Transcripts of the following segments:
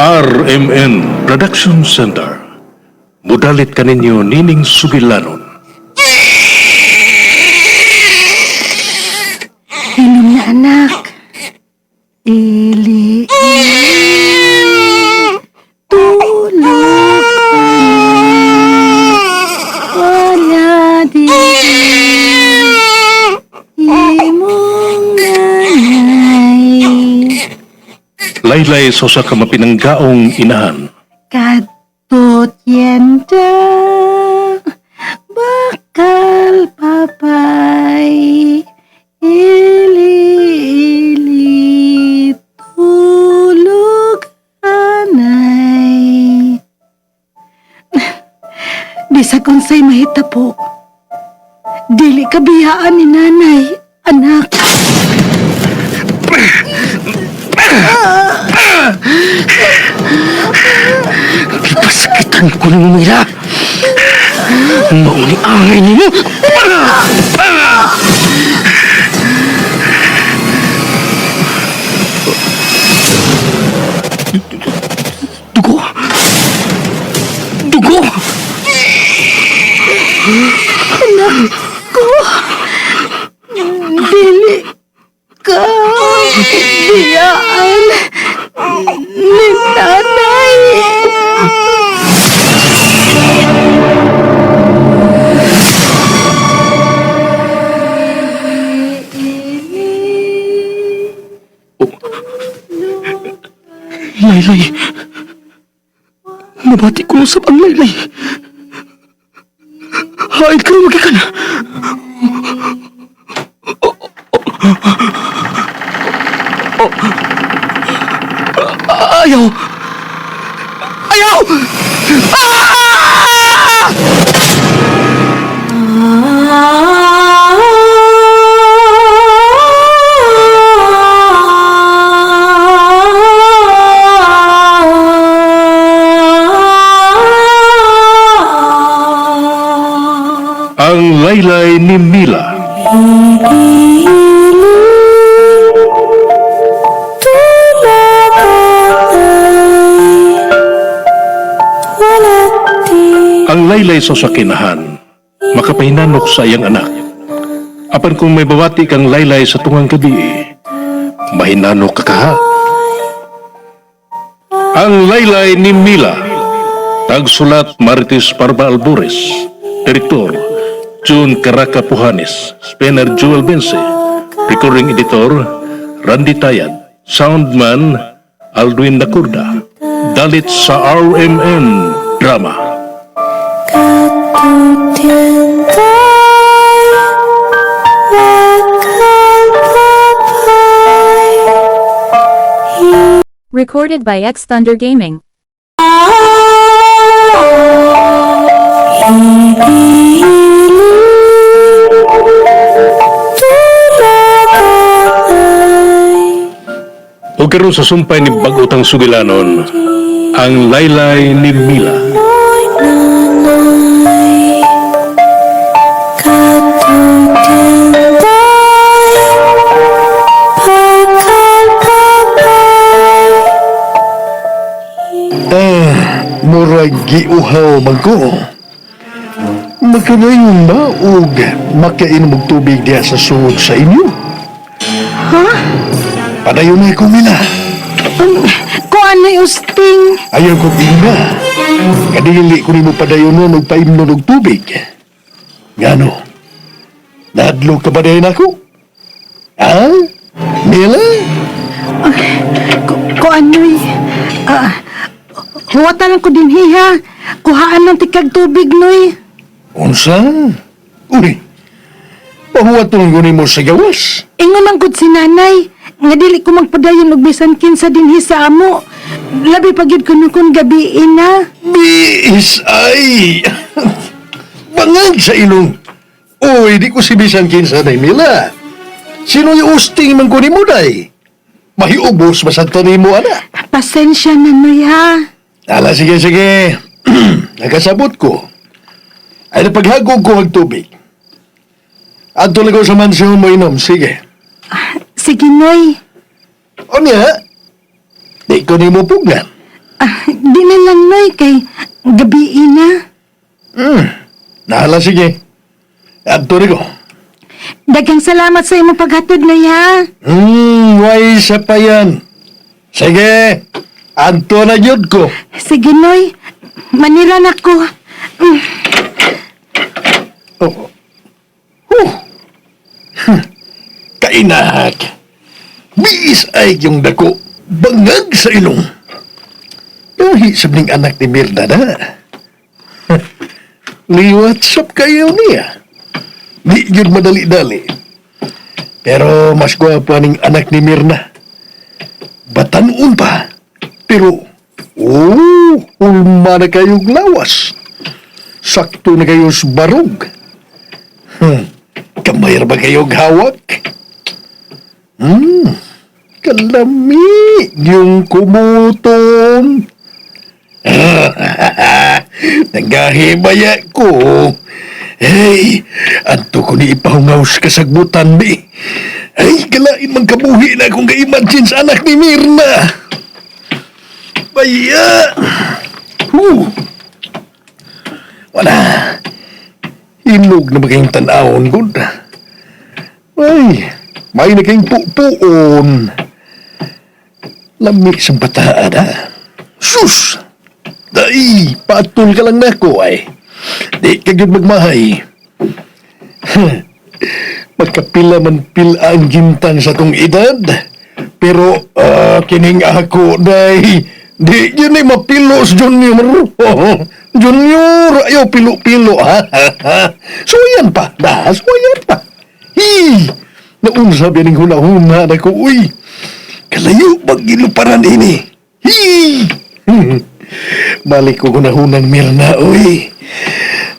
RMN Production Center. Mudalit kaninyo nining sugilanon. Inom na, anak. Ili, ili, tulog ka. Wala di imong nanay. Laylay sa usa ka mapinanggaong inahan. Kadtot yenda, bakal papay, ili, ili, tulog anay. Bisag unsay mahitabo, dili ka biyaan ni nanay, anak. Ipasakitan ko ni Mila. Mauni angay nimo. Dugo. Dugo. Dili ka biyaan ni nanay. Laylay. Nabati ko usap ang laylay. Haid ka na magikan. Ayaw! Ayaw! Ah! Ang laylay ni Mila. Ang laylay sa sakinahan, makapahinanok sa iyang anak. Apan kung may babati kang laylay sa tungang gabi, mahinanok ka kaha. Ang laylay ni Mila. Tagsulat Marites Parba Albores. Direktor June Caraca Puhanes. Spanner Joel Bense. Recording Editor Randy Tayad. Soundman Aldwin Nakurda. Dalit sa RMN Drama. Recorded by X Thunder Gaming. O karon sa sumpay ni Bagutang Sugilanon, ang laylay ni Mila. Ah, murag giuhaw man ko. Magkanayon ba og makainom og tubig diha sa suod sa inyo? Ha? Padayon na ko Mila. Ko ano'y usting? Ayaw kong inga. Kadili ko nimo padayon nun og paimnon og tubig. Ngano? Nadlo ka ba dayon ako? Ha? Mila? Ko ano'y... Ah, huwatan lang ko din hiha. Kuhaan ng tikag tubig, noy. Unsa? Uy, pahuwaton ko nimo sa gawas. Ingon man gud si nanay. Nga dili ko magpadayon og bisan kinsa dinhi sa amo. Labi pa gyud kuno kun gabi na. Biis ay! Bangag sa ilong. Uy, di ko si Bisan kinsa day Mila. Sino'y usting man ko ni mo day? Mahiubos masagta ni mo, ana. Pasensya na, noy, ha. Ala, sige, sige. Nakasabot ko. Ay, napaghagog ko ang tubig. Adto lang ko sa mansyon mo inom, sige. Sige, noy. O niya, di ko ni mo pugnan. Ah, di na lang, Noy, kay gabi na. Nahala, sige. Adto rin ko. Daghang salamat sa imong paghatod, Noy, ha? Way sa pa yan. Sige, adto na yun ko. Sige, Noy. Manira na ko. Oh. Huh. Kainak. Biis ay yung dako. Bangag sa ilong. Gahi sa ning anak ni Mirna na. Liwat sap kayo niya. Di yun madali-dali. Pero mas gwapa ning anak ni Mirna. Batanon pa. Pero, oh, hulma na kayong lawas. Sakto na kayo sa barog. Kamay ra ba kayo hawak? Kalami yung kumuton. Nanggahimaya ko. Hey, anto ko ni ipahungaw sa kasagbutan, bi. Ay, galain man kabuhi na akong ga-imagine sa anak ni Mirna. Baya! Huh. Wala. Ilog na ba kayong tanawon, good? Ay, may na kayong pupuon. Lami sa bataan, ha? Sus! Day, patol ka lang nako, ay. Di ka gyud magmahay. Magkapila man pila ang gintang sa tong edad. Pero, kining ako, day, di yun ay mapilo sa junior. Oh, junior, ayaw pilo-pilo, ha? Suwayan pa, da, suwayan pa. Hi! Naunsa ba ning huna-huna na ko, uy. Kalayo bag giluparan ini. Hi! Balik ko hunahunang Mirna, uy.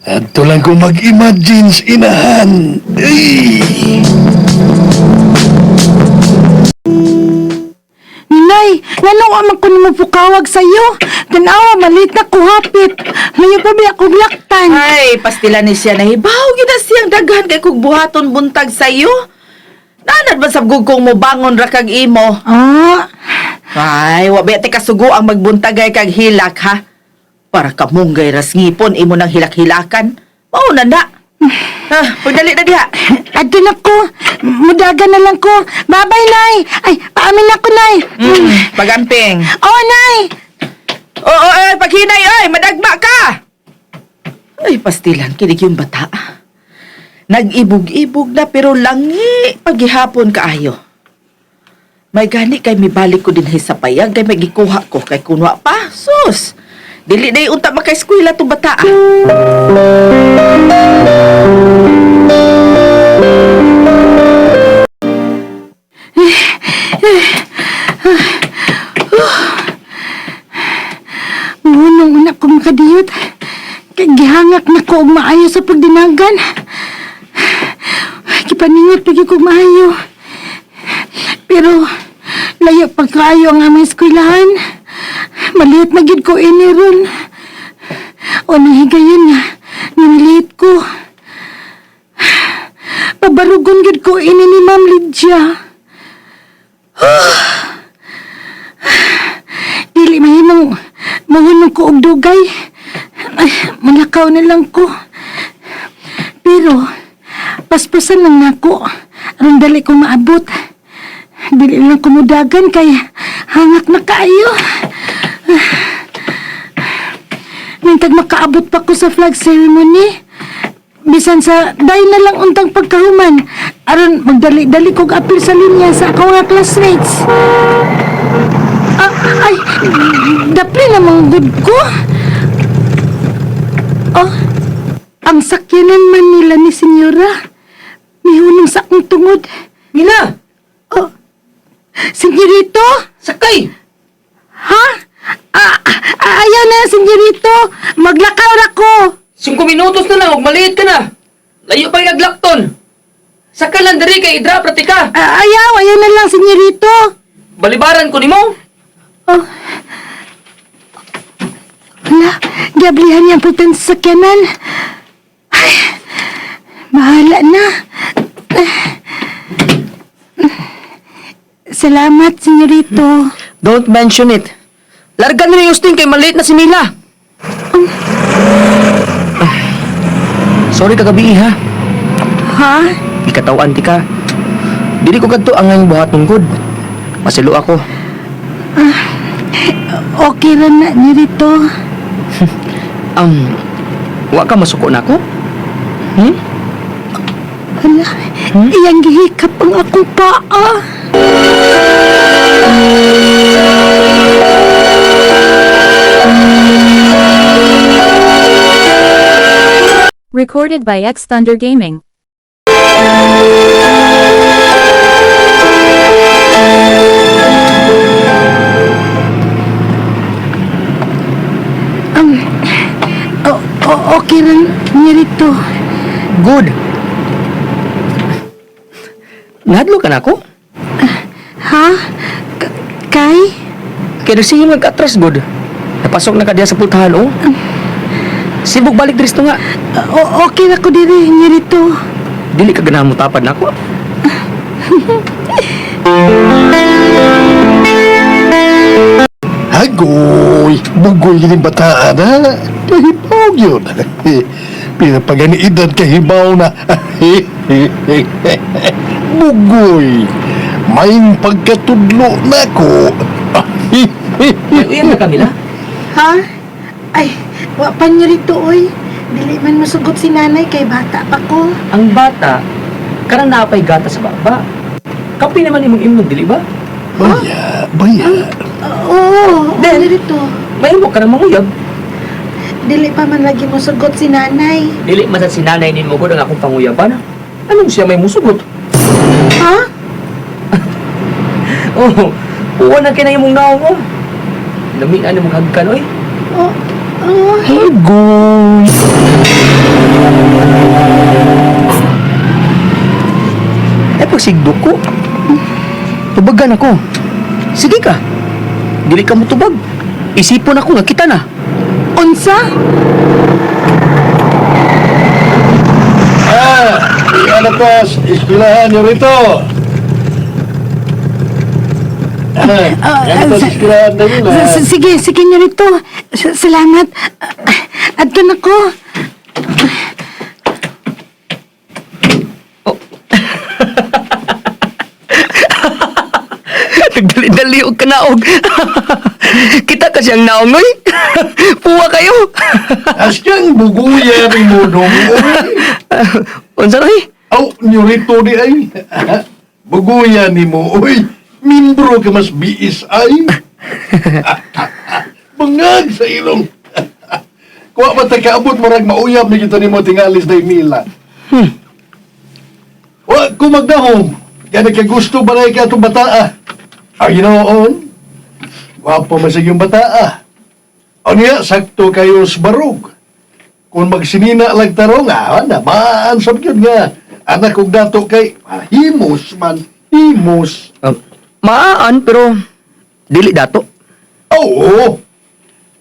Adto lang ko mag-imagine sa inahan. Ay! Nay, ngano man ko nimo pukawag sa'yo? Tanawa, malit na ko hapit. Layo pa ba akong laktan? Ay, pastila ni siya nahibaw gyud na siyang daghan kay kog buhaton buntag sa iyo. Nanad man sabgog kong mobangon ra kag imo. Ah, Ay, wa ba ti kasugo ang magbuntagay kag hilak ha? Para kamunggay ras ngipon imo nang hilak-hilakan. Mao na na. Ah, pagdali na diha. adto na ko. Mudagan na lang ko. Babay, Nay. Ay, paamin na ko, Nay. Pagamping. Oh, Nay. Oo, ay, paghinay ay, madagma ka. Ay, pastilan kinig yung bata. Nag-ibog-ibog na pero langi paghihapon kaayo. May gani kay mibalik ko din sa payag kay magikuha ko kay kunwa pa. Sus! Dili na unta maka-eskwela tong bata. ah. Unong una ko makadiyot. Kay gihangak na ko og maayo sa pagdinagan. Kipaningot pagi ko maayo. Pero layo pa kaayo ang aming eskwelahan. Maliit na gid ko ini ron. O nahigayon nga, niliit ko. Pabarugon gid ko ini ni Ma'am Lydia. Dili mahimong mahunong ko og dugay. Ay, malakaw na lang ko. Pero paspasan lang nako aron dali ko maabot. Dili lang ko mudagan kay hangak na kaayo. Nintag makaabot pa ko sa flag ceremony. Bisan sa day na lang untang pagkahuman aron magdali-dali kog apil sa linya sa akong mga classmates. Ah, ay, dapli namang good ko. Oh, ang sakyanan man nila ni Senyora. Mihunong sa akong tungod. Mila! Oh, Senyorito? Sakay! Ha? Ah, ah, ayaw na, Senyorito. Maglakaw ra ko. 5 minutos na lang, huwag maliit ka na! Layo pa yung naglakton! Sakay lang diri kay idra, pratika! Ah, ayaw, ayaw na lang, Senyorito. Balibaran ko nimo! Oh. Wala, gablihan niya ang pultan sa sakyanan. Ay, bahala na. Salamat, Senyorito. Don't mention it. Larga na ni Justin kay maliit na si Mila. Ah, sorry kagabi ha. Ha? Ikatawan ti ka. Dili ko kadto ang ngayong buhaton gud. Masilo ako. Okay ra na ni rito. Wa ka masuko na ako? Hmm? Hala, iyang gihikap ang akong paa. Recorded by X Thunder Gaming. Okay ra ni rito. Good. Nahadlo ka na ako? Ha? Kay? Kaya sige mag-atras, good. Napasok na ka diya sa pultahan, oh. Sibog balik diri sa tunga. Okay ra ko diri ni rito. Dili ka ganahan mo tapad na ako. Agoy, bugoy yun yung bataan, ha? Kahibaw yun. Pero pag ang edad kahibaw na, bugoy. May pagkatudlo na ko. Uyan na Camila. Ha? Ay, wa pa niya rito, oy. Dili man masugot si nanay kay bata pa ko. Ang bata, karang naapay gata sa baba. Kapi naman imong imnog, dili ba? Baya, baya. Oo, Then- niya rito. Mahimo ka ng manguyab. Dili pa man lagi mosugot si nanay. Dili man sa sinanay nimo gud ang akong panguyaban. Anong siya may musugot? Ha? Oh, uwan na kay na imong naong oh. Lami na nimong hagkan oy. Oo. Oh, Agoy. Ay pagsigdo ko. Tubagan ako. Sige ka. Dili ka mo tubag. Isipon ako nga kita na. Unsa? Ah, ano pa, eskwelahan nyo rito. Ah, yan pa, eskwelahan na nila. Sige, sige niya rito. Salamat. Adto na ko. Nagdali-dali og kanaog. Kita ka siyang naong oy. Puwa kayo. Asyang buguya ni mo dong. Unsa oy? Aw, nyo rito di ay. Buguya ni mo, oy. Mimbro ka mas BSI. Bangag sa ilong. Kuha ba ta kaabot murag mauyab ni kita nimo tingalis day Mila. Wa ko magdahom. Kaya nagkagusto ba na ka atong bataa? Ay, noon. Wapo masig yung bataa. O niya, sakto kayo sa barog. Kung magsinina lang tarong, na, maan sa yun nga. Anak kong dato kay, himos man, himos. Maan pero dili dato. Oo.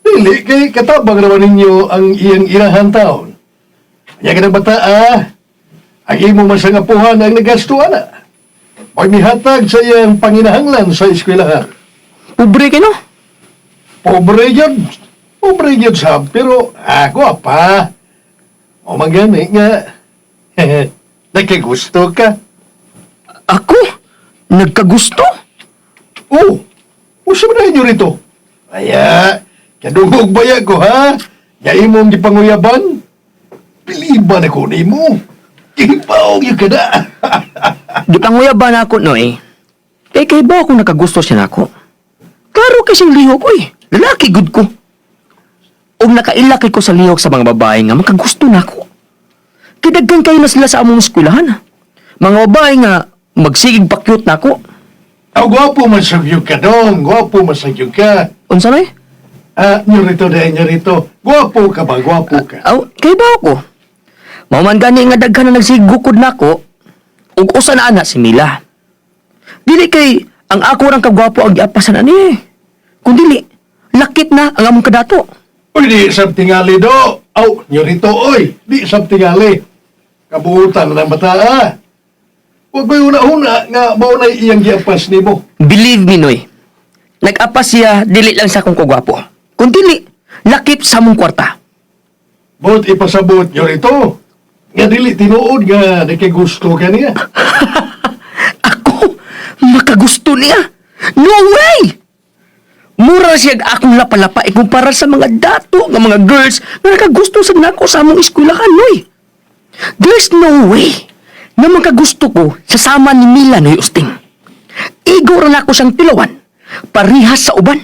Dili kay katabang naman ninyo ang iyang inahan taon. Kanya ka ng bata, ang imo masangapuhan ang nagasto, ana. May mihatag sa iyang panginahanglan sa eskwelahan. Pobre kay no. Pobre yun. Pobre yun sab, pero ako pa. O magani nga. Nagkagusto ka. Ako nagkagusto. Oh, usa ba na inyo rito? Aya, kadungog baya ko ha? Ya imong gipanguyaban? Piliban ako nimo. Ipaog yung kada. Gipanguyaban ako no eh. Kay kay ba ako nakagusto siya nako. Klaro kay siyang lihok oy. Lalaki gud ko. Og nakaila kay ko sa lihok sa mga babae nga makagusto nako. Kidaghan kayo na sila sa among eskwelahan. Mga babae nga magsigig pa cute nako. Aw, gwapo man sa ka dong. Gwapo man sa ka. Unsa may? Ah, nyo rito dahil nyo rito. Gwapo ka ba? Gwapo ka. Aw, kay ba ako? Mao man gani nga daghan na nagsigukod nako ug usa na ana si Mila. Dili kay ang ako rang kagwapo ang giapasan ani. Eh. Kun dili, lakit na ang among kadato. Uy, di sab tingali do. Aw, nyo rito, oy. Di sab tingali. Kabuutan na ng bata, ah. Huwag ko'y una-una nga mao na iyang giapas nimo. Believe me, Noy. Nag-apa siya, dili lang sa akong kagwapo. Kung dili, lakip sa among kwarta. Bot ipasabot nyo rito. Nga dili tinuod nga di kay gusto ka niya. Ako, makagusto niya. No way! Mura siya akong lapalapa ikumpara sa mga dato nga mga girls nga nakagusto sa nako sa among eskwelahan, noy. There's no way na makagusto ko sa sama ni Mila, noy Usting. Igo ra nako siyang tilawan, parihas sa uban.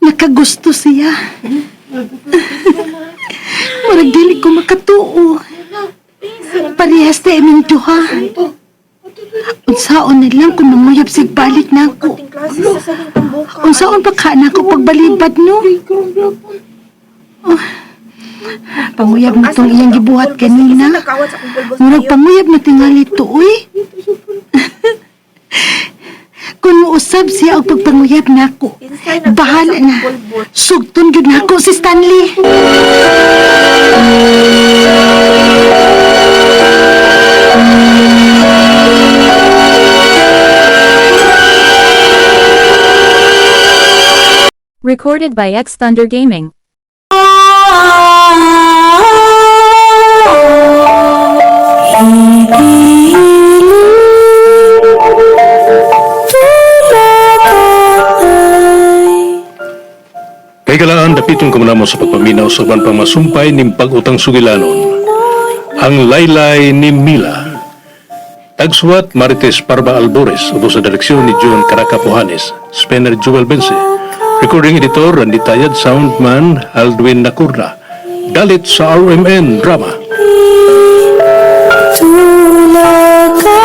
Nakagusto siya. Murag dili ko makatuo. Parehas na imong duha. Unsaon na lang kung mamuyab sig balik na ako. Unsaon pa ka na ako pagbalibad no? Oh, panguyab na tong iyang gibuhat kanina. Murag panguyab na tingali to, uy. Kung muusab siya og pagpanguyab nako, bahala na. Sugton gyud nako si Stanley. Recorded by X Thunder Gaming. Kay galaan dapiton ko mo sa pagpaminaw sa uban pang masumpay ning pag-utang sugilanon. Ang laylay ni Mila. Tagsuwat Marites Parba Albores, ubos sa direksyon ni John Caracapohanes, Spencer Joel Bense. Recording editor Randy Tayad, soundman Aldwin Nakurna. Dalit sa RMN Drama. Tulad.